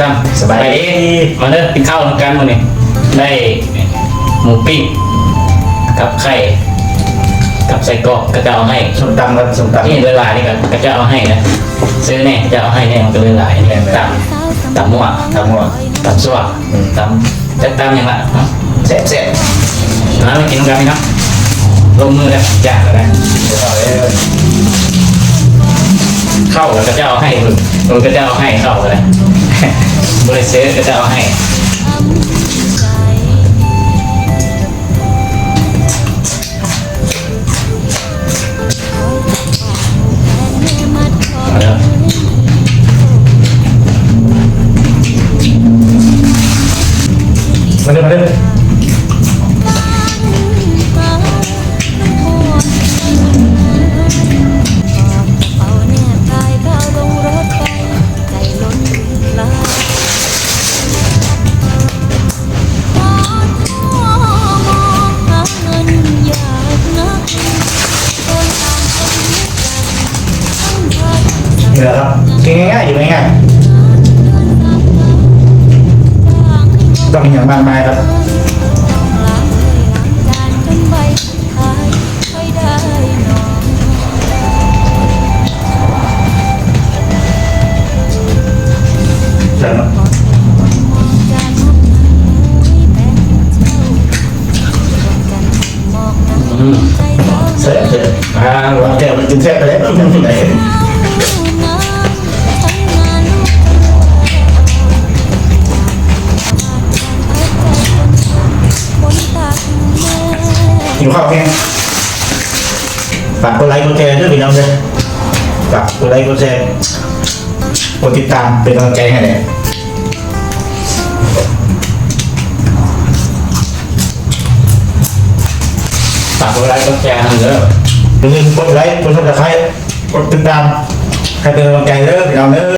ຕຳ ສະບາຍດີ ສະບາຍດີ ມາເດີ ກິນເຂົ້ານຳກັນມື້ນີ້ ໄດ້ໝູປີ້ງ ກັບໄຂ່ ກັບໄສ້ກອກ ເຂົາເຈົ້າເອົາໃຫ້ ສົ້ມຕຳກັນ ສົ້ມຕຳ ນີ້ຫຼາຍໆ ນີ້ກໍເຂົາເຈົ້າເອົາໃຫ້ນະ ຊື້ແດ່ ເຂົາເຈົ້າເອົາໃຫ້ແດ່ ມັນກໍເລີຍຫຼາຍ ແມ່ນໆ ຕຳ ຕຳມົ້ວ ຕຳມົ້ວ ຕຳຊົ່ວ ອືມ ຕຳ ຈັກຕຳຫຍັງລະ ແຊບໆ ມາ ມາກິນນຳກັນພີ່ນ້ອງ ລົງມືແລ້ວ ຢາກແລ້ວ ເຂົ້າແລ້ວ ເຂົ້າແລ້ວ ເຂົາເຈົ້າເອົາໃຫ້ ເພິ່ນ ເຂົາເຈົ້າເອົາໃຫ້ ເຂົ້າກໍໄດ້ ບໍ່ໄດ້ຊື້ ເຂົາເຈົ້າເອົາໃຫ້. ມາເດີ ມາເດີ ມາເດີ ນີ້ແຫຼະຄັບ ກິນງ່າຍໆ ຢູ່ງ່າຍໆ ບໍ່ຕ້ອງຫຍັງມາກມາຍຄັບ. ແຊບເນາະ ອືມ ແຊບໆ ອ່າ ແຈ່ວມັນກິນແຊບໄປເລີຍ ແຊບໄປເລີຍ. ຫິວເຂົ້າແຮງ ຝາກກົດໄລກົດແຊເດີພີ່ນ້ອງເດີ ຝາກກົດໄລກົດແຊ ກົດຕິດຕາມເປັນກຳລັງໃຈໃຫ້ແດ່ ຝາກກົດໄລກົດແຊໃຫ້ເດີ ຢ່າລືມກົດໄລກົດຊັບສະໄຄຣບ໌ ກົດຕິດຕາມ ໃຫ້ເປັນກຳລັງໃຈເດີພີ່ນ້ອງເດີ.